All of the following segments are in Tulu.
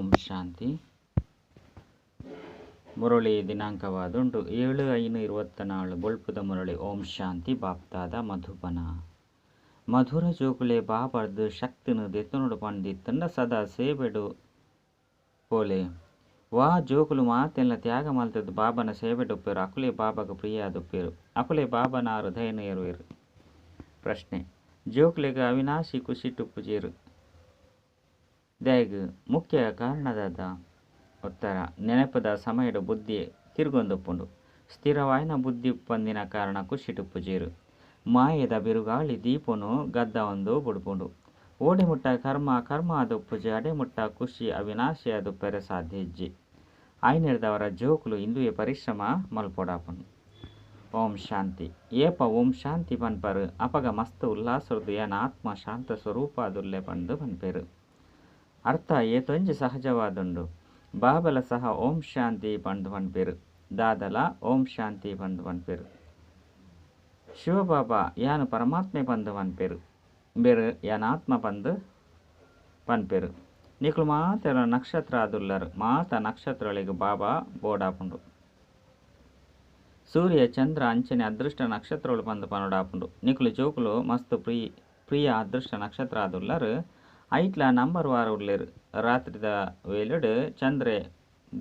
ಓಂ ಶಾಂತಿ. ಮುರಳಿ ದಿನಾಂಕವಾದುಂಡು 7/5/24 ಬೊಳ್ಪುದ ಮುರಳಿ. ಓಂ ಶಾಂತಿ. ಬಾಪ್ತಾದ ಮಧುಬನ ಮಧುರ ಜೋಕುಲೆ ಬಾಬರ್ದು ಶಕ್ತಿನು ದೆತೊನೊಡು ಪಂದಿತ್ತಂಡ ಸದಾ ಸೇವೆಡು ಪೋಲೆ. ವಾ ಜೋಕುಲು ಮಾತೆಲ್ಲ ತ್ಯಾಗ ಮಲ್ತದ್ ಬಾಬನ ಸೇವೆಡುಪ್ಪೇರು ಅಕುಲೆ ಬಾಬಾಗ ಪ್ರಿಯಾದುಪ್ಪೇರು ಅಕುಲೆ ಬಾಬನ ಹೃದಯನು ಏರುವೇರು. ಪ್ರಶ್ನೆ: ಜೋಕುಲೆಗ್ ಅವಿನಾಶಿ ಖುಷಿಟುಪ್ಪುಜೆರು ದಾಯೆಗ್ ಮುಖ್ಯ ಕಾರಣದಾದ? ಉತ್ತರ: ನೆನಪುದ ಸಮಯಡು ಬುದ್ಧಿ ತಿರುಗೊಂದುಪ್ಪುಂಡು. ಸ್ಥಿರವಾಯಿನ ಬುದ್ಧಿ ಉಪ್ಪಂದಿನ ಕಾರಣ ಖುಷಿಟುಪ್ಪುಜೆರು. ಮಾಯೆದ ಬಿರುಗಾಳಿ ದೀಪೊನು ಗದ್ದಾವೊಂದು ಬುಡ್ಪುಂಡು. ಓಡೆ ಮುಟ್ಟ ಕರ್ಮ ಅಕರ್ಮ ಆದುಪ್ಪುಜಿ ಅಡೆ ಮುಟ್ಟ ಖುಷಿ ಅವಿನಾಶಿ ಆದುಪ್ಪೆರೆ ಸಾಧ್ಯ ಇಜ್ಜಿ. ಆಯಿನೆಡ್ದಾವರ ಜೋಕುಲು ಇಂದುವೆ ಪರಿಶ್ರಮ ಮಲ್ಪೊಡಾಪುಂಡು. ಓಂ ಶಾಂತಿ. ಏಪ ಓಂ ಶಾಂತಿ ಪನ್ಪರ್ ಅಪಗ ಮಸ್ತ್ ಉಲ್ಲಾಸೊರ್ದು ಯಾನ್ ಆತ್ಮ ಶಾಂತ ಸ್ವರೂಪ ಆದುಲ್ಲೆ ಪಂದ್ ಪನ್ಪೆರ್. ಅರ್ಥ ಏತೊಂಜಿ ಸಹಜವಾದುಂಡು. ಬಾಬಲ ಸಹ ಓಂ ಶಾಂತಿ ಪಂದ್ ಪನ್ಪೆರ್. ದಾದಲ ಓಂ ಶಾಂತಿ ಪಂದ್ ಪನ್ಪೆರ್. ಶಿವಬಾಬಾ ಯಾನ್ ಪರಮಾತ್ಮೆ ಪಂದ್ ಪನ್ಪೆರ್. ಇಂಬೆರ್ ಯಾನ್ ಆತ್ಮ ಪಂದ್ ಪನ್ಪೆರ್. ನಿಕುಲು ಮಾತೆರ್ಲಾ ನಕ್ಷತ್ರ ಆದುಲ್ಲರ್. ಮಾತ ನಕ್ಷತ್ರಲೆಗ್ ಬಾಬಾ ಬೋಡಾಪುಂಡು. ಸೂರ್ಯ ಚಂದ್ರ ಅಂಚನೆ ಅದೃಷ್ಟ ನಕ್ಷತ್ರಲು ಪಂದ್ ಪನೊಡಾಪುಂಡು. ನಿಕುಲು ಜೋಕುಲು ಮಸ್ತ್ ಪ್ರಿಯ ಅದೃಷ್ಟ ನಕ್ಷತ್ರ ಆದುಲ್ಲರ್. ಐಟ್ಲಾ ನಂಬರ್ ವಾರ್ ಉಲ್ಲೆರ್. ರಾತ್ರಿದ ವೇಳೆಡ್ ಚಂದ್ರೆ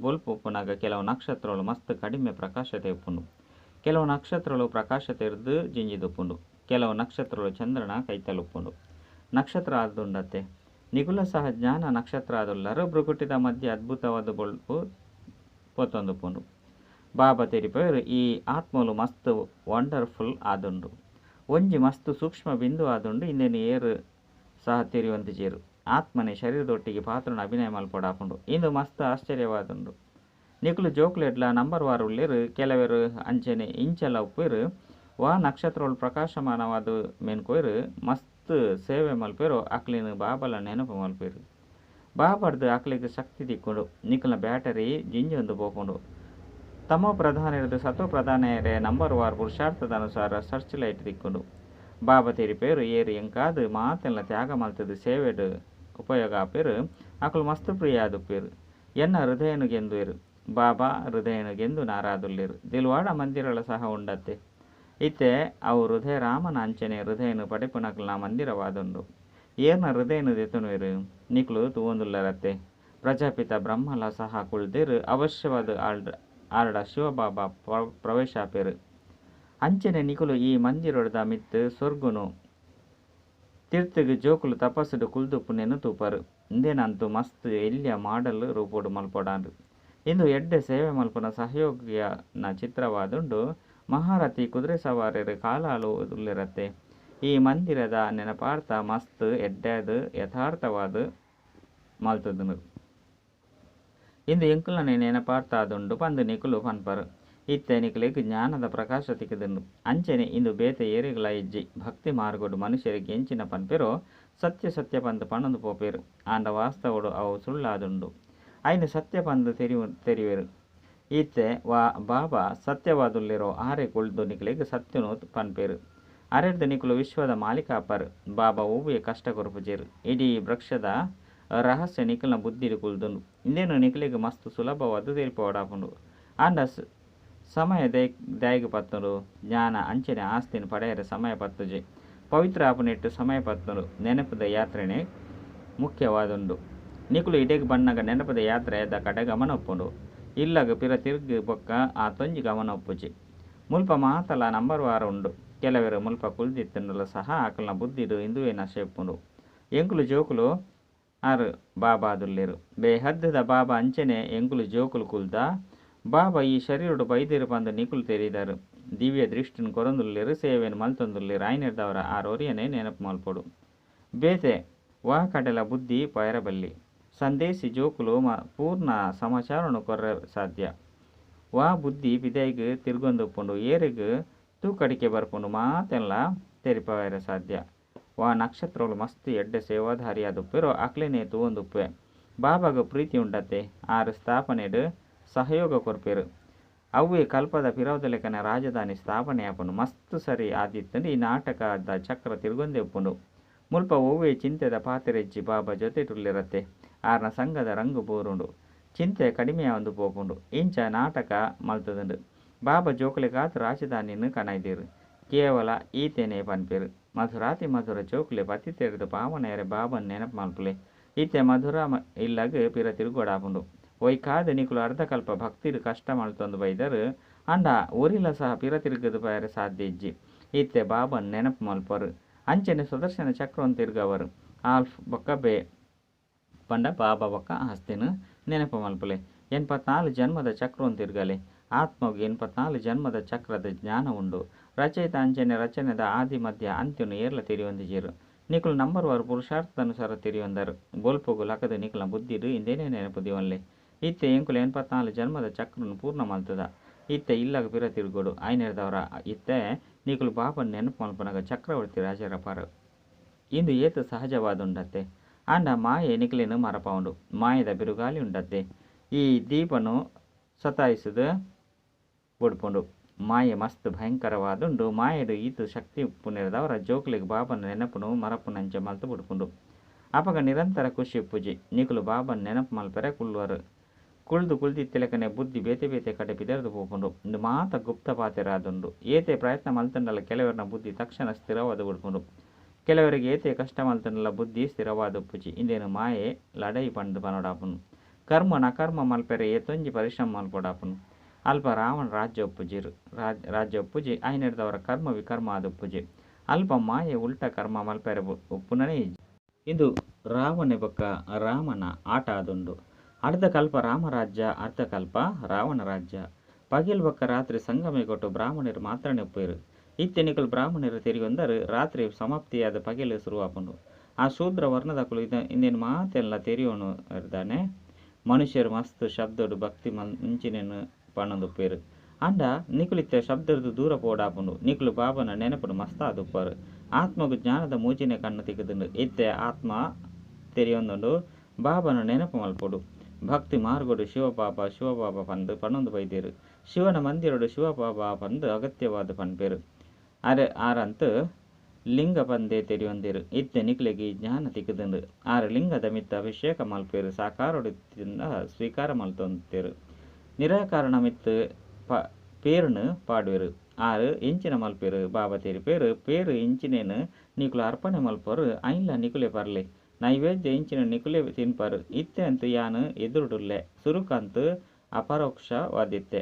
ಬೊಲ್ಪು ಉಪ್ಪುನಗ ಕೆಲವು ನಕ್ಷತ್ರಲು ಮಸ್ತ್ ಕಡಿಮೆ ಪ್ರಕಾಶತೆ ಉಪ್ಪುಂಡು. ಕೆಲವು ನಕ್ಷತ್ರಲು ಪ್ರಕಾಶತೆರ್ದ್ ಜಿಂಜಿದುಪ್ಪುಂಡು. ಕೆಲವು ನಕ್ಷತ್ರಲು ಚಂದ್ರನ ಕೈತಲ್ ಉಪ್ಪುಂಡು. ನಕ್ಷತ್ರ ಆದುಂಡತ್ತೆ. ನಿಕುಲ ಸಹ ಜ್ಞಾನ ನಕ್ಷತ್ರ ಆದುಲ್ಲರ್. ಭ್ರೂಕುಟಿದ ಮಧ್ಯೆ ಅದ್ಭುತವಾದ ಬೊಲ್ಪು ಪೊತ್ತೊಂದುಪ್ಪುಂಡು. ಬಾಬಾ ತೆರಿಪಾವೆರ್ ಈ ಆತ್ಮಲು ಮಸ್ತ್ ವಂಡರ್ಫುಲ್ ಆದುಂಡು. ಒಂಜಿ ಮಸ್ತ್ ಸೂಕ್ಷ್ಮ ಬಿಂದು ಆದುಂಡು. ಇಂದೆನ್ ಏರ್ ಸಹ ತೆರಿಯೊಂದಿಜೆರ್. ಆತ್ಮನೆ ಶರೀರದೊಟ್ಟಿಗೆ ಪಾತ್ರನ್ ಅಭಿನಯ ಮಲ್ಪೊಡಾಪುಂಡು. ಇಂದು ಮಸ್ತ್ ಆಶ್ಚರ್ಯವಾದುಂಡು. ನಿಕುಲು ಜೋಕುಲೆಡ್ಲಾ ನಂಬರ್ ವಾರ್ ಉಲ್ಲೆರ್. ಕೆಲವೆರ್ ಅಂಚನೆ ಇಂಚಲ ಉಪ್ಪುವೆರ್. ವಾ ನಕ್ಷತ್ರಲು ಪ್ರಕಾಶಮಾನವಾದ್ ಮೆನ್ಕುವೆರ್ ಮಸ್ತ್ ಸೇವೆ ಮಲ್ಪುವೆರೋ ಅಕ್ಲೆನ್ ಬಾಬಲ ನೆನಪು ಮಲ್ಪುವೆರ್. ಬಾಬಾರ್ದ್ ಅಕ್ಲೆಗ್ ಶಕ್ತಿ ತಿಕ್ಕುಂಡು. ನಿಕಲ್ನ ಬ್ಯಾಟರಿ ಜಿಂಜೊಂದು ಪೋಪುಂಡು. ತಮೋ ಪ್ರಧಾನರ್ದ್ ಸತೋ ಪ್ರಧಾನ ಆಯೆರೆ ನಂಬರ್ ವಾರ್ ಪುರುಷಾರ್ಥದ ಅನುಸಾರ ಸರ್ಚ್ ಲೈಟ್ ತಿಕ್ಕುಂಡು. ಬಾಬಾ ತೆರಿಪೆರ್ ಏರ್ ಎಂಕಾದ್ ಮಾತೆಲ್ಲ ತ್ಯಾಗ ಮಲ್ತುದು ಸೇವೆಡ್ ಉಪಯೋಗ ಆಪೆರ್ ಅಕುಲು ಮಸ್ತ್ ಪ್ರಿಯ ಆದುಪ್ಪೆರ್. ಎನ್ನ ಹೃದಯನ್ ಗೆಂದುವೆರ್. ಬಾಬಾ ಹೃದಯನ್ ಗೆಂದುನಾರಾದುಲ್ಲೆರ್. ದಿಲ್ವಾಡ ಮಂದಿರಲ ಸಹ ಉಂಡತ್ತೆ. ಇತ್ತೆ ಅವು ಹೃದಯ ರಾಮನ ಅಂಚನೆ ಹೃದಯನ್ ಪಡೆಪುನಕಲ್ನ ಮಂದಿರವಾದುಂಡು. ಏರ್ನ ಹೃದಯನ್ ದೆತೊನುವೆರ್? ನಿಕುಲು ತೂವೊಂದುಲ್ಲರತ್ತೆ. ಪ್ರಜಾಪಿತ ಬ್ರಹ್ಮಲ ಸಹ ಕುಲ್ದೆರ್. ಅವಶ್ಯವಾದ್ ಆರ್ಡ ಶಿವಬಾಬಾ ಪ್ರವೇಶ ಆಪೆರ್. ಅಂಚನೆ ನಿಕುಲು ಈ ಮಂದಿರದ ಮಿತ್ತ್ ಸ್ವರ್ಗೊನು, ತಿರ್ತುಗ್ ಜೋಕುಲು ತಪಸ್ಸುಡು ಕುಲ್ದುಪ್ಪುನೆನ್ ತೂಪರ್. ಇಂದೆನ್ ಅಂತೂ ಮಸ್ತ್ ಎಲ್ಯ ಮಾಡೆಲ್ ರೂಪೊಡು ಮಲ್ಪೊಡಾಂಡ್. ಇಂದು ಎಡ್ಡೆ ಸೇವೆ ಮಲ್ಪುನ ಸಹಯೋಗಿನ ಚಿತ್ರವಾದುಂಡು. ಮಹಾರಥಿ ಕುದುರೆ ಸವಾರೆರ್ ಕಾಲಾಳು ಉಲ್ಲೆರತ್ತೆ. ಈ ಮಂದಿರದ ನೆನಪಾರ್ಥ ಮಸ್ತ್ ಎಡ್ಡೆಯಾದ್ ಯಥಾರ್ಥವಾದ್ ಮಲ್ತುದುಂಡು. ಇಂದು ಎಂಕಲ್ನನೇ ನೆನಪಾರ್ಥ ಆದುಂಡು ಪಂದ್ ನಿಕುಲು ಪನ್ಪರ್. ಇತ್ತೆ ನಿಕಲೆಗ್ ಜ್ಞಾನದ ಪ್ರಕಾಶ ತಿಕ್ಕಿದುಂಡು. ಅಂಚನೆ ಇಂದು ಬೇತೆ ಏರೆಗ್ಲಾ ಇಜ್ಜಿ. ಭಕ್ತಿ ಮಾರ್ಗೊಡು ಮನುಷ್ಯೆರೆಗ್ ಎಂಚಿನ ಪನ್ಪೆರೋ ಸತ್ಯ-ಸತ್ಯ ಪಂದ್ ಪನೊಂದು ಪೋಪೆರ್. ಆಂಡ ವಾಸ್ತವಡ್ ಅವು ಸುಳ್ಳಾದುಂಡು. ಐನ್ ಸತ್ಯ ಪಂದ್ ತೆರಿಯುವೆರ್. ಇತ್ತೆ ವಾ ಬಾಬಾ ಸತ್ಯವಾದುಲ್ಲೆರೋ ಆರೇ ಕುಲ್ದು ನಿಕಲೆಗ್ ಸತ್ಯನು ಪನ್ಪೆರ್. ಅರೆರ್ದ್ ನಿಕುಲು ವಿಶ್ವದ ಮಾಲೀಕ ಆಪರ್. ಬಾಬಾ ಒವ್ವೇ ಕಷ್ಟ ಕೊರ್ಪುಜೆರ್. ಇಡೀ ವೃಕ್ಷದ ರಹಸ್ಯ ನಿಕಲ್ನ ಬುದ್ಧಿಡ್ ಕುಲ್ದುಂಡು. ಇಂದೆನ್ ನಿಕಲೆಗ್ ಮಸ್ತ್ ಸುಲಭವಾದ್ ತೆರಿಪಾವೊಡಾಪುಂಡು. ಆಂಡ ಸಮಯ ದಾಯೆಗ್ ಪತ್ತುಂಡು? ಜ್ಞಾನ ಅಂಚನೆ ಆಸ್ತಿನ್ ಪಡೆಯರೆ ಸಮಯ ಪತ್ತುಜಿ. ಪವಿತ್ರ ಆಪುನೆಟ್ ಸಮಯ ಪತ್ತುಂಡು. ನೆನಪುದ ಯಾತ್ರೆನೇ ಮುಖ್ಯವಾದುಂಡು. ನಿಕುಲು ಇಡೆಗ್ ಬನ್ನಗ ನೆನಪುದ ಯಾತ್ರೆದ ಕಡೆ ಗಮನ ಉಪ್ಪುಂಡು. ಇಲ್ಲಗ್ ಪಿರ ತಿರುಗಿ ಬೊಕ್ಕ ಆತೊಂಜಿ ಗಮನ ಉಪ್ಪುಜಿ. ಮುಲ್ಪ ಮಾತಲಾ ನಂಬರ್ ವಾರ್ ಉಂಡು. ಕೆಲವೆರ್ ಮುಲ್ಪ ಕುಲ್ದಿತ್ತುಂಡಲ ಸಹ ಅಕಲ್ನ ಬುದ್ಧಿಡ್ ಇಂದುವೇ ನಶೆ ಉಪ್ಪುಂಡು. ಎಂಕುಲು ಜೋಕುಲು ಆರ್ ಬಾಬಾ ಆದುಲ್ಲೆರ್. ಬೇಹದ್ದ ಬಾಬಾ ಅಂಚನೆ ಎಂಕುಲು ಜೋಕುಲು ಕುಲ್ದ. ಬಾಬಾ ಈ ಶರೀರಡ್ ಬೈದೆರ್ ಪಂದ್ ನಿಕುಲು ತೆರಿದರ್. ದಿವ್ಯ ದೃಷ್ಟಿನ್ ಕೊರೊಂದುಲ್ಲೆರ್ ಸೇವೆನ್ ಮಲ್ತೊಂದುಲ್ಲೆರ್ ಆಯಿನೆಡ್ದಾವರ ಆರ್ ಒರಿಯನೇ ನೆನಪು ಮಲ್ಪೊಡು. ಬೇತೆ ವಾ ಕಡೆಲ ಬುದ್ಧಿ ಪೋಯೆರೆ ಬಲ್ಲಿ. ಸಂದೇಶಿ ಜೋಕುಲು ಪೂರ್ಣ ಸಮಾಚಾರನ್ ಕೊರ್ರೆ ಸಾಧ್ಯ. ವಾ ಬುದ್ಧಿ ಪಿದಯಿಗ್ ತಿರ್ಗೊಂದುಪ್ಪುಂಡು ಏರೆಗ್ ತೂಕಡಿಕೆ ಬರ್ಪುಂಡು ಮಾತೆನ್ಲಾ ತೆರಿಪಾವರೆ ಸಾಧ್ಯ. ವಾ ನಕ್ಷತ್ರಲು ಮಸ್ತ್ ಎಡ್ಡೆ ಸೇವಾಧಾರಿ ಆದುಪ್ಪೆರೋ ಅಕ್ಲೆನೇ ತೂವೊಂದುಪ್ಪುವೆ. ಬಾಬಾಗ್ ಪ್ರೀತಿ ಉಂಡತ್ತೆ. ಆರ್ ಸ್ಥಾಪನೆಡ್ ಸಹಯೋಗ ಕೊರ್ಪೆರ್. ಅವ್ವೇ ಕಲ್ಪದ ಪಿರವುದಲೆಕನೆ ರಾಜಧಾನಿ ಸ್ಥಾಪನೆ ಆಪುಂಡು. ಮಸ್ತ್ ಸರಿ ಆದಿತ್ತುಂಡು ಈ ನಾಟಕದ ಚಕ್ರ ತಿರುಗೊಂದೇ ಉಪ್ಪುಂಡು. ಮುಲ್ಪ ಒವ್ವೇ ಚಿಂತೆದ ಪಾತೆರ ಇಜ್ಜಿ ಬಾಬಾ ಜೊತೆಟುಲ್ಲೆರತ್ತೆ. ಆರ್ನ ಸಂಗದ ರಂಗು ಬೂರುಂಡು. ಚಿಂತೆ ಕಡಿಮೆಯಾವೊಂದು ಪೋಪುಂಡು. ಇಂಚ ನಾಟಕ ಮಲ್ತುದುಂಡು. ಬಾಬಾ ಜೋಕುಲೆಗಾದ್ ರಾಜಧಾನಿನ್ ಕನದೆರ್. ಕೇವಲ ಈತೆನೇ ಪನ್ಪೆರ್. ಮಧುರಾತಿಮಧುರ ಜೋಕುಲೇ ಪತಿತೆರ್ದ್ ಪಾವನ ಬಾಬಾನ ನೆನಪು ಮಲ್ಪುಲೆ. ಇತ್ತೆ ಮಧುರ ಇಲ್ಲಗ್ ಪಿರ ತಿರುಗೋಡಾಪುಂಡು. ಒಯಿಕಾದ್ ನಿಕುಲು ಅರ್ಧಕಲ್ಪ ಭಕ್ತಿಡ್ ಕಷ್ಟ ಮಲ್ತೊಂದು ಬೈದರ್ ಆಂಡ ಒರಿಲ ಸಹ ಪಿರ ತಿರುಗದು ಪೋಯೆರೆ ಸಾಧ್ಯ ಇಜ್ಜಿ. ಇತ್ತೆ ಬಾಬಾನ ನೆನಪು ಮಲ್ಪರು. ಅಂಚನೆ ಸುದರ್ಶನ ಚಕ್ರನ್ ತಿರುಗವರು. ಆಲ್ಫ್ ಬೊಕ್ಕ ಬೆ ಪಂಡ ಬಾಬಾ ಬೊಕ್ಕ ಆಸ್ತಿನ ನೆನಪು ಮಲ್ಪುಲೆ. 84 ಜನ್ಮದ ಚಕ್ರನ್ ತಿರುಗಲೆ. ಆತ್ಮಗ್ 84 ಜನ್ಮದ ಚಕ್ರದ ಜ್ಞಾನ ಉಂಡು. ರಚಯಿತ ಅಂಚನೆ ರಚನೆದ ಆದಿ ಮಧ್ಯ ಅಂತ್ಯನು ಏರ್ಲ ತೆರಿಯೊಂದಿಜೆರ್. ನಿಕುಲು ನಂಬರ್ ವಾರ್ ಪುರುಷಾರ್ಥದನುಸಾರ ತೆರಿಯೊಂದರ್. ಬೊಲ್ಪುಗು ಲಕುದು ನಿಕಲ್ನ ಬುದ್ಧಿಡ್ ಇಂದೇನೇ ನೆನಪು ದಿವೊನ್ಲೆ. ಇತ್ತೆ ಎಂಕುಲು 84 ಜನ್ಮದ ಚಕ್ರನ್ ಪೂರ್ಣ ಮಲ್ತುದ. ಇತ್ತೆ ಇಲ್ಲಗ್ ಪಿರ ತಿರುಗೋಡು. ಐನೆರ್ದವರ ಇತ್ತೆ ನಿಕುಲು ಬಾಬನ್ ನೆನಪು ಮಲ್ಪುನಗ ಚಕ್ರವರ್ತಿ ರಾಜರಪಾರ. ಇಂದು ಏತ್ ಸಹಜವಾದುಂಡತ್ತೆ. ಆಂಡ ಮಾಯೆ ನಿಕುಲೆನ್ ಮರಪಾವುಂಡು. ಮಾಯೆದ ಬಿರುಗಾಳಿ ಉಂಡತ್ತೆ. ಈ ದೀಪನು ಸತಾಯಿಸುದು ಬುಡ್ಪುಂಡು. ಮಾಯೆ ಮಸ್ತ್ ಭಯಂಕರವಾದುಂಡು. ಮಾಯೆಡ್ ಈತ್ ಶಕ್ತಿ ಉಪ್ಪುನೆರ್ದವರ ಜೋಕುಲೆಗ್ ಬಾಬನ ನೆನಪುನು ಮರಪುನಂಚ ಮಲ್ತು ಬುಡ್ಪುಂಡು. ಅಪಗ ನಿರಂತರ ಖುಷಿ ಉಪ್ಪುಜಿ. ನಿಕುಲು ಬಾಬನ ನೆನಪು ಮಲ್ಪೆರೆ ಕುಲ್ಲುವರು. ಕುಳ್ದು ಕುಳ್ದಿತ್ತಿಲೆಕನೆ ಬುದ್ಧಿ ಬೇತೆ ಬೇತೆ ಕಡೆ ಪಿದರ್ದು ಪೋಪುಂಡು. ಇಂದು ಮಾತ ಗುಪ್ತ ಪಾತೆರ ಆದುಂಡು. ಏತೆ ಪ್ರಯತ್ನ ಮಲ್ತುಂಡಲ ಕೆಲವರ್ನ ಬುದ್ಧಿ ತಕ್ಷಣ ಸ್ಥಿರವಾದ ಬುಡ್ಪುಂಡು. ಕೆಲವರಿಗೆ ಏತೆ ಕಷ್ಟ ಮಲ್ತುಂಡಲ ಬುದ್ಧಿ ಸ್ಥಿರವಾದ ಉಪ್ಪುಜಿ. ಇಂದೇನು ಮಾಯೆ ಲಡೈ ಪಂದು ಪನೋಡಾಪುಂಡು. ಕರ್ಮ ನಕರ್ಮ ಮಲ್ಪೆರೆ ಏತೊಂಜಿ ಪರಿಶ್ರಮ ಮಲ್ಪೋಡಾಪುಂಡು. ಅಲ್ಪ ರಾವಣ ರಾಜ್ಯ ಉಪ್ಪುಜಿರ್ ರಾಜ್ಯ ಉಪ್ಪುಜಿ. ಐನೆರ್ದವರ ಕರ್ಮ ವಿಕರ್ಮ ಆದ್ ಉಪ್ಪುಜಿ. ಅಲ್ಪ ಮಾಯೆ ಉಲ್ಟ ಕರ್ಮ ಮಲ್ಪೆರೆ ಉಪ್ಪುನನೇ ಇಜ್ಜಿ. ಇಂದು ರಾವಣೆ ಬೊಕ್ಕ ರಾಮನ ಆಟ ಆದುಂಡು. ಅರ್ಧಕಲ್ಪ ರಾಮರಾಜ್ಯ ಅರ್ಧಕಲ್ಪ ರಾವಣ ರಾಜ್ಯ. ಪಗೆಲ್ ಬೊಕ್ಕ ರಾತ್ರಿ ಸಂಗಮಯುಗೊಟು ಬ್ರಾಹ್ಮಣೆರ್ ಮಾತ್ರನೇ ಉಪ್ಪುವೆರ್. ಇತ್ತೆ ನಿಕುಲು ಬ್ರಾಹ್ಮಣೆರ್ ತೆರಿಯೊಂದರ್. ರಾತ್ರಿ ಸಮಾಪ್ತಿಯಾದ್ ಪಗೆಲ್ ಸುರುವಾಪುಂಡು. ಆ ಶೂದ್ರ ವರ್ಣದಕುಲು ಇಂದೆನ್ ಮಾತೆನ್ಲಾ ತೆರಿಯೊನುವೆರ್ ದಾನೆ. ಮನುಷ್ಯೆರ್ ಮಸ್ತ್ ಶಬ್ದಡ್ ಭಕ್ತಿ ಇಂಚಿನೆನ್ ಪನೊಂದುಪ್ಪುವೆರ್. ಆಂಡ ನಿಕುಲು ಇತ್ತೆ ಶಬ್ದರ್ದ್ ದೂರ ಪೋಡಾಪುಂಡು. ನಿಕುಲು ಬಾಬನ ನೆನಪುಡು ಮಸ್ತ್ ಆದುಪ್ಪರು. ಆತ್ಮಗ್ ಜ್ಞಾನದ ಮೂಜಿನೇ ಕಣ್ಣು ತಿಕ್ಕುದುಂಡು. ಇತ್ತೆ ಆತ್ಮ ತೆರಿಯೊಂದುಂಡು. ಬಾಬನ ನೆನಪು ಮಲ್ಪೊಡು. ಭಕ್ತಿ ಮಾರ್ಗಡ್ ಶಿವಬಾಬಾ ಶಿವಬಾಬಾ ಪಂದ್ ಪನೊಂದು ಬೈದೆರ್. ಶಿವನ ಮಂದಿರಡ್ ಶಿವಬಾಬಾ ಪಂದ್ ಅಗತ್ಯವಾದ್ ಪನ್ಪೆರ್. ಆರಂತ್ ಲಿಂಗ ಪಂದೇ ತೆರಿಯೊಂದೆರ್. ಇತ್ತೆ ನಿಕಲೆಗ್ ಈ ಜ್ಞಾನ ತಿಕ್ಕುದುಂಡು. ಆರ್ ಲಿಂಗದ ಮಿತ್ತ್ ಅಭಿಷೇಕ ಮಲ್ಪುವೆರ್ ಸಾಕಾರಡ್ ಇತ್ತಿಂಡ ಸ್ವೀಕಾರ ಮಲ್ತೊಂತೆರ್. ನಿರಾಕಾರನ ಮಿತ್ತ್ ಪೇರ್ನ್ ಪಾಡುವೆರ್. ಆರ್ ಎಂಚಿನ ಮಲ್ಪುವೆರ್ ಬಾಬಾ ತೆರಿಪೆರ್. ಪೇರ್ ಇಂಚಿನೆನ್ ನಿಕುಲು ಅರ್ಪಣೆ ಮಲ್ಪುವರ್ ಐನ್ಲಾ ನಿಕುಲೇ ಪರ್ಲೆ. ನೈವೇದ್ಯ ಇಂಚಿನ ನಿಕುಲೇ ತಿನ್ಪರ್. ಇತ್ತೆ ಅಂತು ಯಾನ್ ಎದುರುಡುಲ್ಲೆ. ಸುರುಕಂತು ಅಪರೋಕ್ಷವಾದಿತ್ತೆ.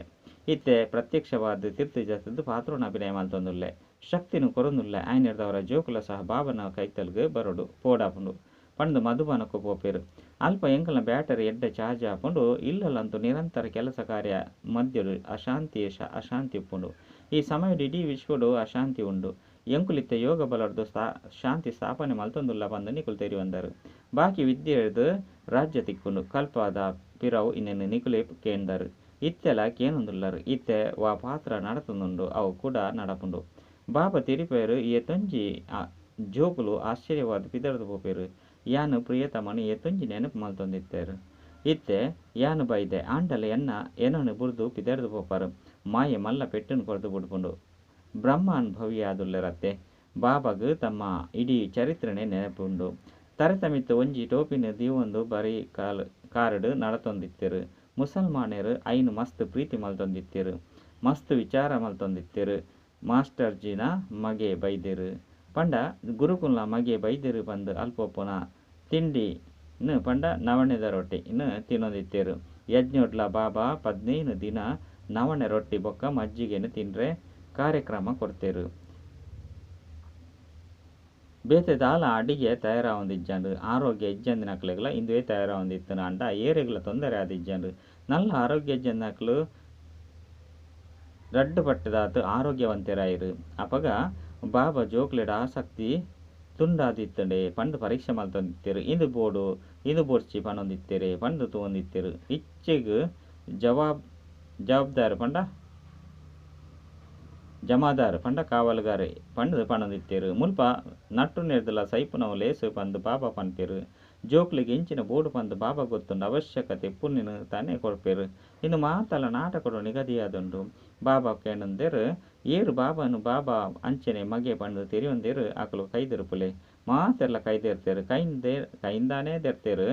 ಇತ್ತೆ ಪ್ರತ್ಯಕ್ಷವಾದ್ ತಿರ್ತ್ ಜತ್ತ್ದ್ ಪಾತ್ರನ್ ಅಭಿನಯ ಮಲ್ತೊಂದುಲ್ಲೆ. ಶಕ್ತಿನ್ ಕೊರೊಂದುಲ್ಲೆ. ಐನೆರ್ದವರ ಜೋಕುಲು ಸಹ ಬಾಬನ ಕೈತಲ್ಗ್ ಬರೊಡು ಪೋಡಾಪುಂಡು ಪಂದ್ ಮಧುಬನಕ್ ಪೋಪೆರ್. ಅಲ್ಪ ಎಂಕಲ್ನ ಬ್ಯಾಟರಿ ಎಡ್ಡೆ ಚಾರ್ಜ್ ಆಪುಂಡು. ಇಲ್ಲಲ್ ಅಂತು ನಿರಂತರ ಕೆಲಸ ಕಾರ್ಯ ಮಧ್ಯಡ್ ಅಶಾಂತಿಯೇ ಅಶಾಂತಿ ಉಪ್ಪುಂಡು. ಈ ಸಮಯಡ್ ಇಡೀ ವಿಶ್ವಡ್ ಅಶಾಂತಿ ಉಂಡು. ಎಂಕುಲು ಇತ್ತೆ ಯೋಗ ಬಲರ್ದ್ ಶಾಂತಿ ಸ್ಥಾಪನೆ ಮಲ್ತೊಂದುಲ್ಲ ಪಂದ್ ನಿಕುಲು ತೆರಿಯೊಂದರ್. ಬಾಕಿ ವಿದ್ಯೆರ್ದ್ ರಾಜ್ಯ ತಿಕ್ಕುಂಡು. ಕಲ್ಪದ ಪಿರವು ಇಂದೆನ್ ನಿಕುಲೇ ಕೇಂದರ್. ಇತ್ತೆಲ ಕೇನೊಂದುಲ್ಲರ್. ಇತ್ತೆ ವಾ ಪಾತ್ರ ನಡತೊಂದುಂಡು ಅವು ಕುಡ ನಡಪುಂಡು. ಬಾಬಾ ತೆರಿಪಾಯೆರ್ ಏತೊಂಜಿ ಜೋಕುಲು ಆಶ್ಚರ್ಯವಾದ್ ಪಿದಡ್ದ್ ಪೋಪೆರ್. ಯಾನ್ ಪ್ರಿಯತಮನ್ ಏತೊಂಜಿ ನೆನಪು ಮಲ್ತೊಂದಿತ್ತೆರ್. ಇತ್ತೆ ಯಾನ್ ಬೈದೆ ಆಂಡಲ ಎನನ್ ಬುಡ್ದು ಪಿದಡ್ದ್ ಪೋಪರ್. ಮಾಯೆ ಮಲ್ಲ ಪೆಟ್ಟುನ್ ಕೊರ್ದು ಬುಡ್ಪುಂಡು. ಬ್ರಹ್ಮಾನುಭವಿಯಾದುಲ್ಲೆರತ್ತೆ. ಬಾಬಾಗ್ ತಮ್ಮ ಇಡೀ ಚರಿತ್ರೆನೇ ನೆನಪು ಉಂಡು. ತರೆತ ಮಿತ್ತ್ ಒಂಜಿ ಟೋಪಿನ್ ದೀವೊಂದು ಬರೀ ಕಾರ್ ಡ್ ನಡತೊಂದಿತ್ತೆರ್. ಮುಸಲ್ಮಾನೆರ್ ಐನ್ ಮಸ್ತ್ ಪ್ರೀತಿ ಮಲ್ತೊಂದಿತ್ತೆರ್. ಮಸ್ತ್ ವಿಚಾರ ಮಲ್ತೊಂದಿತ್ತೆರ್. ಮಾಸ್ಟರ್ಜಿನ ಮಗೆ ಬೈದೆರ್ ಪಂಡ ಗುರುಕುಲ್ನ ಮಗೆ ಬೈದೆರ್ ಪಂದ್ ಅಲ್ಪ ಉಪ್ಪುನ ತಿಂಡಿ ನ್ ಪಂಡ ನವಣೆದ ರೊಟ್ಟಿನ್ ತಿನ್ನೊಂದಿತ್ತೆರ್. ಯಜ್ಞೊಡ್ಲ ಬಾಬಾ 15 ದಿನ ನವಣೆ ರೊಟ್ಟಿ ಬೊಕ್ಕ ಮಜ್ಜಿಗೆನ್ ತಿನ್ರೆ ಕಾರ್ಯಕ್ರಮ ಕೊರ್ತೆರ್. ಬೇತೆ ದಾಲ ಅಡಿಗೆ ತಯಾರಾವೊಂದಿಜ್ಜಂಡ್. ಆರೋಗ್ಯ ಇಜ್ಜಂದಿನಕ್ಲೆಗ್ಲ ಇಂದುವೇ ತಯಾರಾವೊಂದಿತ್ತ್ಂಡ್ ಆಂಡ ಏರೆಗ್ಲ ತೊಂದರೆ ಆದಿಜ್ಜಂಡ್. ನಲ್ಲ ಆರೋಗ್ಯ ಇಜ್ಜಂದಿನಕುಲು ರಡ್ಡ್ ಪಟ್ಟ್ ದಾತ್ ಆರೋಗ್ಯವಂತೆರಾಯೆರ್. ಅಪಗ ಬಾಬಾ ಜೋಕ್ಲೆಡ ಆಸಕ್ತಿ ತುಂಡಾದಿತ್ತುಂಡೆ ಪಂದ್ ಪರೀಕ್ಷೆ ಮಲ್ತೊಂದಿತ್ತೆರ್. ಇಂದು ಬೋಡು ಇಂದು ಬೊಡ್ಚಿ ಪನೊಂದಿತ್ತೆರೆ ಪಂದ್ ತೂವೊಂದಿತ್ತೆರ್. ಇಚ್ಛೆಗ್ ಜವಾಬ್ದಾರ್ ಪಂಡ ಜಮಾದಾರ್ ಪಂಡ ಕಾವಲುಗಾರೆ ಪಂದ್ ಪನೊಂದಿತ್ತೆರ್. ಮುಲ್ಪ ನಟ್ಟುನೆರ್ದ್ಲ ಸೈಪುನವು ಲೇಸ್ ಪಂದ್ ಬಾಬಾ ಪನ್ಪೆರ್. ಜೋಕ್ಲೆಗ್ ಎಂಚಿನ ಬೋಡು ಪಂದ್ ಬಾಬಾಗ್ ಗೊತ್ತುಂಡು. ಅವಶ್ಯಕತೆ ಇಪ್ಪುನೆನ್ ತಾನೇ ಕೊರ್ಪೆರ್. ಇಂದು ಮಾತಲ ನಾಟಕಡ್ ನಿಗದಿಯಾದುಂಡು. ಬಾಬಾ ಕೇನೊಂದೆರ್ ಏರ್ ಬಾಬಾನ್ ಬಾಬಾ ಅಂಚನೆ ಮಗೆ ಪಂದ್ ತೆರಿಯೊಂದೆರ್ ಅಕುಲು ಕೈ ದೆರ್ಪುಲೆ. ಮಾತೆರ್ಲ ಕೈದೆರ್ತೇರು ಕೈಂದಾನೇ ದೆರ್ತೇರು.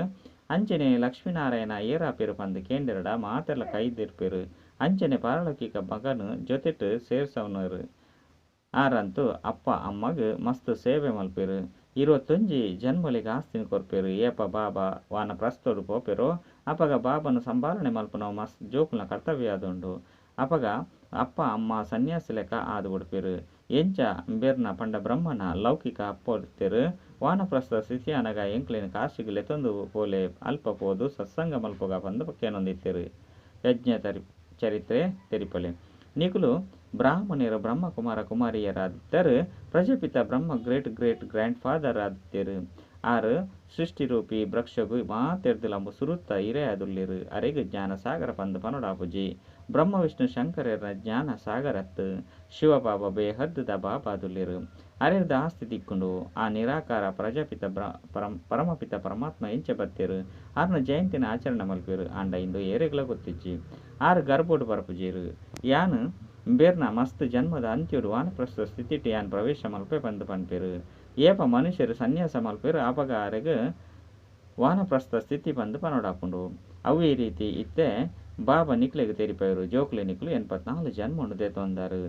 ಅಂಚನೆ ಲಕ್ಷ್ಮೀನಾರಾಯಣ ಏರಾಪೇರು ಪಂದ್ ಕೇಂಡೆರಡ ಮಾತೆರ್ಲ ಕೈದಿರ್ಪೇರು. ಅಂಚನೆ ಪಾರಲೌಕಿಕ ಮಗನು ಜೊತೆಟ್ ಸೇರ್ಸವನರು. ಆರಂತೂ ಅಪ್ಪ ಅಮ್ಮಗ್ ಮಸ್ತ್ ಸೇವೆ ಮಲ್ಪೇರು. 21 ಜನ್ಮಲೆಗ್ ಆಸ್ತಿನ ಕೊರ್ಪೇರು. ಏಪ ಬಾಬಾ ವಾನಪ್ರಸ್ಥೋಡು ಪೋಪೇರೋ ಅಪಗ ಬಾಬಾನ ಸಂಭಾಲನೆ ಮಲ್ಪನವು ಮಸ್ತ್ ಜೋಕುಲ್ನ ಕರ್ತವ್ಯ ಆದುಂಡು. ಅಪಗ ಅಪ್ಪ ಅಮ್ಮ ಸನ್ಯಾಸಿ ಲೆಕ್ಕ ಆದು ಬುಡ್ಪೇರು. ಎಂಚ ಬೆರ್ನ ಪಂಡ ಬ್ರಹ್ಮನ ಲೌಕಿಕ ಅಪ್ಪೊಡ್ತೇರು. ವಾನಪ್ರಸ್ಥ ಸ್ಥಿತಿ ಅನಗ ಎಂಕ್ಲೆನ್ ಕಾಶಿಗ್ ಲೆತೊಂದು ಪೋಲೆ ಅಲ್ಪ ಪೋದು ಸತ್ಸಂಗ ಮಲ್ಪುಗ ಪಂದ್ ಕೇನೊಂದಿತ್ತೇರು. ಯಜ್ಞ ಚರಿತ್ರೆ ತೆರಿಪಲೆ. ನಿಕುಲು ಬ್ರಾಹ್ಮಣರು ಬ್ರಹ್ಮಕುಮಾರ ಕುಮಾರಿಯರಾದಿತ್ತರು. Prajapita Brahma great great grandfather ಆದಿತ್ತೇರು. ಆರು ಸೃಷ್ಟಿರೂಪಿ ವೃಕ್ಷಗು ಮಾತೆರ್ದಲಂಬು ಸುರುತ್ತ ಇರೆಯಾದುಲ್ಲೇರು. ಅರೆಗ್ ಜ್ಞಾನಸಾಗರ ಪಂದ್ ಪನೊಡಾಪುಜಿ. ಬ್ರಹ್ಮ ವಿಷ್ಣು ಶಂಕರರ್ನ ಜ್ಞಾನ ಸಾಗರತ್. ಶಿವಬಾಬಾ ಬೇಹದ್ದುದ ಬಾಬಾದುಲ್ಲೇರು. ಅರೆರ್ದ ಆಸ್ತಿ ತಿಕ್ಕುಂಡು. ಆ ನಿರಾಕಾರ ಪ್ರಜಾಪಿತ ಪರಮಪಿತ ಪರಮಾತ್ಮ ಎಂಚ ಬತ್ತೇರು. ಆರ್ನ ಜಯಂತಿನ ಆಚರಣೆ ಮಲ್ಪೇರು. ಆಂಡ ಇಂದು ಏರೆಗ್ಲ ಗೊತ್ತಿಜ್ಜಿ. ಆರು ಗರ್ಭೋಡು ಬರ್ಪುಜೇರು. ಯಾನ್ ಬೇರ್ನ ಮಸ್ತ್ ಜನ್ಮದ ಅಂತ್ಯೋಡು ವಾನಪ್ರಸ್ಥ ಸ್ಥಿತಿಟ್ ಯಾನ್ ಪ್ರವೇಶ ಮಲ್ಪೆ ಪಂದ್ ಪನ್ಪೇರು. ಏಪ ಮನುಷ್ಯರು ಸನ್ಯಾಸ ಮಲ್ಪೇರು ಅಪಗ ಅರೆಗ್ ವಾನಪ್ರಸ್ಥ ಸ್ಥಿತಿ ಪಂದ್ ಪನೊಡಾಪುಂಡು. ಅವೇ ರೀತಿ ಇತ್ತೆ ಬಾಬಾ ನಿಕ್ಲೆಗ್ ತೆರಿಪೇರು. ಜೋಕ್ಲೆ ನಿಕ್ಲು 84 ಜನ್ಮನು ದೆತೊಂದಾರು.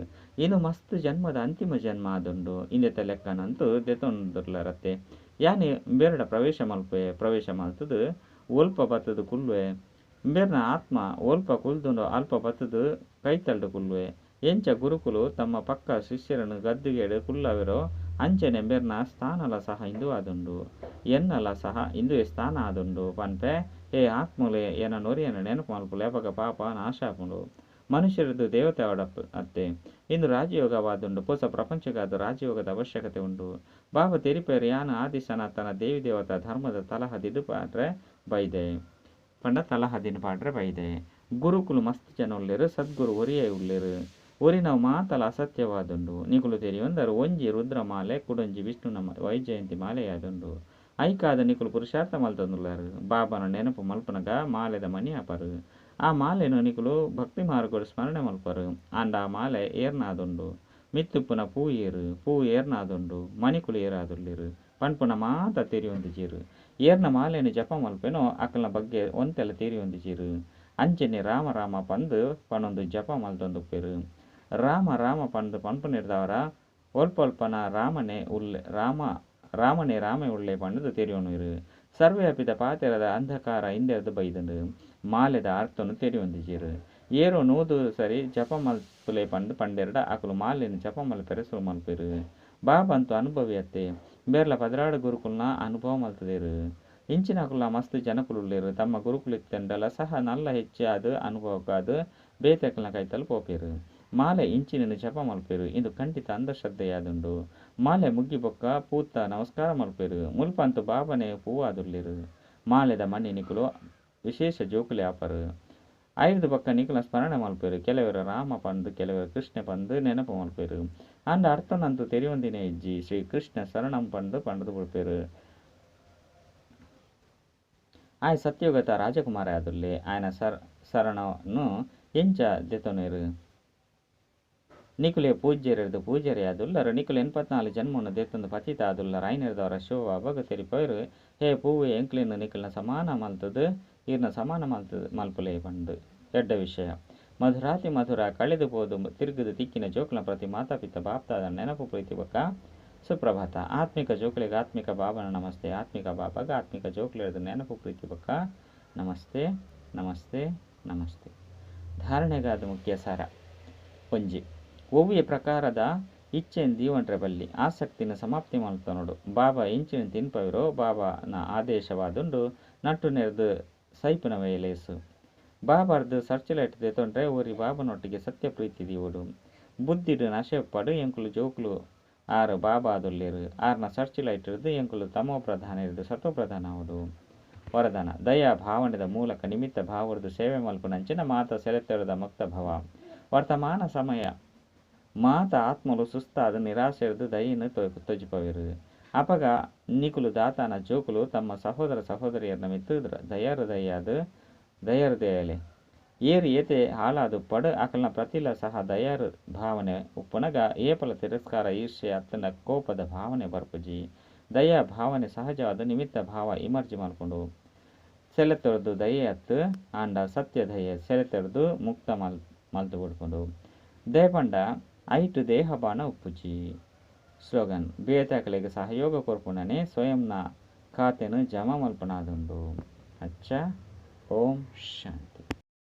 ಇನ್ನು ಮಸ್ತ್ ಜನ್ಮದ ಅಂತಿಮ ಜನ್ಮ ಆದುಂಡು. ಇಂದೆತ ಲೆಕ್ಕನಂತೂ ದೆತೊಂದುರ್ಲರತ್ತೆ. ಯಾನ್ ಬೇರಡ ಪ್ರವೇಶ ಮಲ್ಪೆ. ಪ್ರವೇಶ ಮಲ್ತದು ಒಲ್ಪ ಬತ್ತದು ಕುಲ್ಲುವೆ. ಬೇರ್ನ ಆತ್ಮ ಒಲ್ಪ ಕುಲ್ದುಂಡು ಅಲ್ಪ ಬತ್ತದು ಕೈತಲ್ಡು ಕುಲ್ಲುವೆ. ಎಂಚ ಗುರುಕುಲು ತಮ್ಮ ಪಕ್ಕ ಶಿಷ್ಯರನ್ನು ಗದ್ದುಗೆಡು ಕುಲ್ಲವೆರೋ ಅಂಚನೆ ಬೇರ್ನ ಸ್ಥಾನಲ ಸಹ ಇಂದು ಆದುಂಡು. ಎನ್ನಲ ಸಹ ಇಂದುವೆ ಸ್ಥಾನ ಆದುಂಡು ಪನ್ಪೆ. ಹೇ ಆತ್ಮಲೆ ಎನ ನೊರಿಯನ ನೆನಪು ಮಲ್ಪುಲೆ. ಅಪಗ ಪಾಪ ನಾಶ ಆಪುಂಡು. ಮನುಷ್ಯರದ್ದು ದೇವತೆ ಅವಡಪ್ ಅತ್ತೆ. ಇಂದು ರಾಜಯೋಗವಾದುಂಡು. ಪೊಸ ಪ್ರಪಂಚಗಾದ ರಾಜಯೋಗದ ಅವಶ್ಯಕತೆ ಉಂಡು. ಬಾಬಾ ತೆರಿಪೇರು ಯಾನ್ ಆದಿ ಸನಾತನ ದೇವಿ ದೇವತಾ ಧರ್ಮದ ತಲಹದಿಡು ಪಾಡ್ರೆ ಬೈದೆ. ಪಂಡ ತಲಹದಿನ ಪಾಡ್ರೆ ಬೈದೆ. ಗುರುಕುಲು ಮಸ್ತ್ ಜನ ಉಲ್ಲೇರು. ಸದ್ಗುರು ಒರಿಯೇ ಉಲ್ಲೇರು. ಒರಿನವು ಮಾತಲ ಅಸತ್ಯವಾದುಂಡು. ನಿಕುಲು ತೆರಿಯೊಂದರು ಒಂಜಿ ರುದ್ರಮಾಲೆ ಕುಡೊಂಜಿ ವಿಷ್ಣುನ ವೈಜಯಂತಿ ಮಾಲೆಯಾದುಂಡು. ಐಕಾದ ನಿಕುಲು ಪುರುಷಾರ್ಥ ಮಲ್ತೊಂದುಲ್ಲಾರು. ಬಾಬಾನ ನೆನಪು ಮಲ್ಪನಗ ಮಾಲೆದ ಮಣಿ ಆಪರು. ಆ ಮಾಲೆನು ನಿಕುಲು ಭಕ್ತಿ ಮಾರ್ಗಡು ಸ್ಮರಣೆ ಮಲ್ಪರು. ಆಂಡ ಆ ಮಾಲೆ ಏರ್ನಾದುಂಡು. ಮಿತ್ತುಪ್ಪುನ ಪೂ ಏರು ಪೂ ಏರ್ನಾದುಂಡು. ಮಣಿಕುಲು ಏರಾದುಲ್ಲೇರು ಪನ್ಪುನ ಮಾತ ತೆರಿಯೊಂದಿಜೀರು. ಏರ್ನ ಮಾಲೆನು ಜಪ ಮಲ್ಪೆನೋ ಅಕಲ್ನ ಬಗ್ಗೆ ಒಂತೆಲ ತೆರಿಯೊಂದಿಜೀರು. ಅಂಚನೆ ರಾಮ ರಾಮ ಪಂದ್ ಪನೊಂದು ಜಪ ಮಲ್ತೊಂದುಪ್ಪೇರು. ರಾಮ ರಾಮ ಪಂದ್ ಪನ್ಪುನಿರ್ದವರ ಒಲ್ಪೊಲ್ಪನ ರಾಮನೇ ಉಲ್ಲೆ ರಾಮ ರಾಮನೇ ರಾಮೇ ಉಳ್ಳೆ ಪಂಡುದು ತೆರಿಯೊನುವೆರು. ಸರ್ವವ್ಯಾಪಿದ ಪಾತೆರದ ಅಂಧಕಾರ ಇಂದೆರ್ದ್ ಬೈದುಂಡು. ಮಾಲೆದ ಅರ್ಥನು ತೆರಿಯೊಂದಿಜೀರು. ಏರೋ 100 ಸರಿ ಜಪ ಮಲ್ಪುಲೆ ಪಂದ್ ಪಂಡೆರಡ ಅಕುಲು ಮಾಲೆನ್ ಜಪ ಮಲ್ಪೆರೆ ಸುರು ಮಲ್ಪೆರು. ಬಾಬಂತು ಅನುಭವಿ ಅತ್ತೆ. ಬೇರ್ಲ 12 ಗುರುಕುಲ್ನ ಅನುಭವ ಮಲ್ತದೇರು. ಇಂಚಿನಕುಲ ಮಸ್ತ್ ಜನಕುಲು ಉಲ್ಲೇರು. ತಮ್ಮ ಗುರುಕುಲು ಇತ್ತೆಂಡಲ ಸಹ ನಲ್ಲ ಹೆಚ್ಚಾದ್ ಅನುಭವಕ್ಕಾದ್ ಬೇತೆಕಲ್ನ ಕೈತಲ್ ಪೋಪೇರು. ಮಾಲೆ ಇಂಚಿನ ಜಪ ಮಲ್ಪೇರು. ಇಂದು ಖಂಡಿತ ಅಂಧಶ್ರದ್ಧೆಯಾದುಂಡು. ಮಾಲೆ ಮುಗ್ಗಿ ಬೊಕ್ಕ ಪೂತ ನಮಸ್ಕಾರ ಮಲ್ಪೇರು. ಮುಲ್ಪಂತು ಬಾಬನೆ ಪೂವಾದುಲ್ಲೇರು. ಮಾಲೆದ ಮಣಿ ನಿಕುಲು ವಿಶೇಷ ಜೋಕುಲೆ ಆಪರು. ಐರ್ದ್ ಬೊಕ್ಕ ನಿಕುಲ ಸ್ಮರಣೆ ಮಲ್ಪೇರು. ಕೆಲವರು ರಾಮ ಪಂದ್ ಕೆಲವರು ಕೃಷ್ಣ ಪಂದ್ ನೆನಪು ಮಲ್ಪೇರು. ಆಂಡ ಅರ್ಥನಂತೂ ತೆರಿಯೊಂದಿನೇ ಇಜ್ಜಿ. ಶ್ರೀ ಕೃಷ್ಣ ಶರಣಂ ಪಂದ್ ಪಂಡುದು ಬುಡ್ಪೇರು. ಆಯ್ ಸತ್ಯುಗತ ರಾಜಕುಮಾರ ಆದುಲ್ಲೆ. ಆಯನ ಶರಣನು ಎಂಚ ದೆತೊನೆರು. ನಿಕುಲೆ ಪೂಜ್ಯರೆರ್ದು ಪೂಜಾರಿ ಆದುಲ್ಲರು. ನಿಕುಲು 84 ಜನ್ಮನು ದೆತ್ತೊಂದು ಪತಿತ ಆದುಲ್ಲರು. ಐನೆರ್ದವರ ಶಿವಬಾಬಾಗ್ ತೆರಿಪೇರು. ಹೇ ಪೂವೆ ಎಂಕ್ಲೆನ್ ನಿಕಲ್ನ ಸಮಾನ ಮಲ್ತದು ಈರ್ನ ಸಮಾನ ಮಲ್ಪುಲೆ ಪಂದ್. ಎಡ್ಡ ವಿಷಯ. ಮಧುರಾತಿ ಮಧುರ ಕಳೆದು ಪೋದು ತಿರುಗುದು ತಿಕ್ಕಿನ ಜೋಕುಲ್ನ ಪ್ರತಿ ಮಾತಾ ಪಿತ ಬಾಪ್ದಾದ ನೆನಪು ಪ್ರೀತಿ ಬೊಕ್ಕ ಸುಪ್ರಭಾತ. ಆತ್ಮಿಕ ಜೋಕುಲೆಗ್ ಆತ್ಮಿಕ ಬಾಬನ ನಮಸ್ತೆ. ಆತ್ಮಿಕ ಬಾಬಾಗ ಆತ್ಮಿಕ ಜೋಕುಲೆರ್ದು ನೆನಪು ಪ್ರೀತಿ ಬೊಕ್ಕ ನಮಸ್ತೆ ನಮಸ್ತೆ ನಮಸ್ತೆ. ಧಾರಣೆಗಾದ ಮುಖ್ಯ ಸಾರ. ಒಂಜಿ ಒವ್ವೆ ಪ್ರಕಾರದ ಇಚ್ಛೆನ್ ದೀವನ್ರೆ ಬಲ್ಲಿ ಆಸಕ್ತಿನ ಸಮಾಪ್ತಿ ಮಲ್ತೊನೊಡು. ಬಾಬಾ ಇಂಚಿನ ತಿನ್ಪವಿರೋ ಬಾಬಾನ ಆದೇಶವಾದುಂಡು. ನಟ್ಟು ನೆರ್ದು ಸೈಪುನ ವೇಲೇಸು. ಬಾಬಾರ್ದು ಸರ್ಚ್ ಲೈಟ್ ದೆತೊಂಡ್ರೆ ಒರಿ ಬಾಬನೊಟ್ಟಿಗೆ ಸತ್ಯ ಪ್ರೀತಿ ದೀವೊಡು. ಬುದ್ಧಿಡ್ ನಶೆ ಉಪ್ಪಡು ಎಂಕುಲು ಜೋಕುಲು ಆರು ಬಾಬಾದುಲ್ಲೇರು. ಆರ್ನ ಸರ್ಚ್ ಲೈಟ್ ರ್ದು ಎಂಕುಲು ತಮೋ ಪ್ರಧಾನ ಸತ್ವ ಪ್ರಧಾನ ಆವೊಡು. ವರದಾನ ದಯಾ ಭಾವನೆದ ಮೂಲಕ ನಿಮಿತ್ತ ಭಾವರ್ದು ಸೇವೆ ಮಲ್ಪುನಂಚಿನ ಮಾತ ಸೆಲೆತ್ತರದ ಮುಕ್ತ ಭವ. ವರ್ತಮಾನ ಸಮಯ ಮಾತ ಆತ್ಮಲು ಸುಸ್ತಾದ ನಿರಾಶೆರ್ದು ದಯೆನು ತೊಜಿಪವೇರು. ಅಪಗ ನಿಕುಲು ದಾತಾನ ಜೋಕುಲು ತಮ್ಮ ಸಹೋದರ ಸಹೋದರಿಯರ್ನ ಮಿತ್ತು ದಯಾಹೃದಯಲೆ. ಏರು ಏತೆ ಹಾಳಾದುಪ್ಪಡು ಅಕಲ್ನ ಪ್ರತಿಲ ಸಹ ದಯಾರು ಭಾವನೆ ಉಪ್ಪುನಗ ಏಪಲ ತಿರಸ್ಕಾರ ಈರ್ಷೆ ಅತ್ತಂಡ ಕೋಪದ ಭಾವನೆ ಬರ್ಪುಜಿ. ದಯಾ ಭಾವನೆ ಸಹಜವಾದ್ ನಿಮಿತ್ತ ಭಾವ ಇಮರ್ಜಿ ಮಲ್ಪುಂಡು. ಸೆಲೆತ್ತೊರ್ದು ದಯೆ ಅತ್ತ್ ಆಂಡ ಸತ್ಯ ದಯೆ ಸೆಲೆತ್ತೊರ್ದು ಮುಕ್ತ ಮಲ್ ಮಲ್ತ್ ಬುಡ್ಪುಂಡು. ದಯಪಂಡ ಐಟ್ ದೇಹ ಬಾಣ ಉಪ್ಪುಜಿ. ಸ್ಲೋಗನ್, ಬೇತೆಕ್ಲೆಗ್ ಸಹಯೋಗ ಕೊರ್ಪುನನೇ ಸ್ವಯಂನ ಖಾತೆನ್ ಜಮಾ ಮಲ್ಪುನಾದುಂಡು. ಅಚ್ಚ, ಓಂ ಶಾಂತಿ.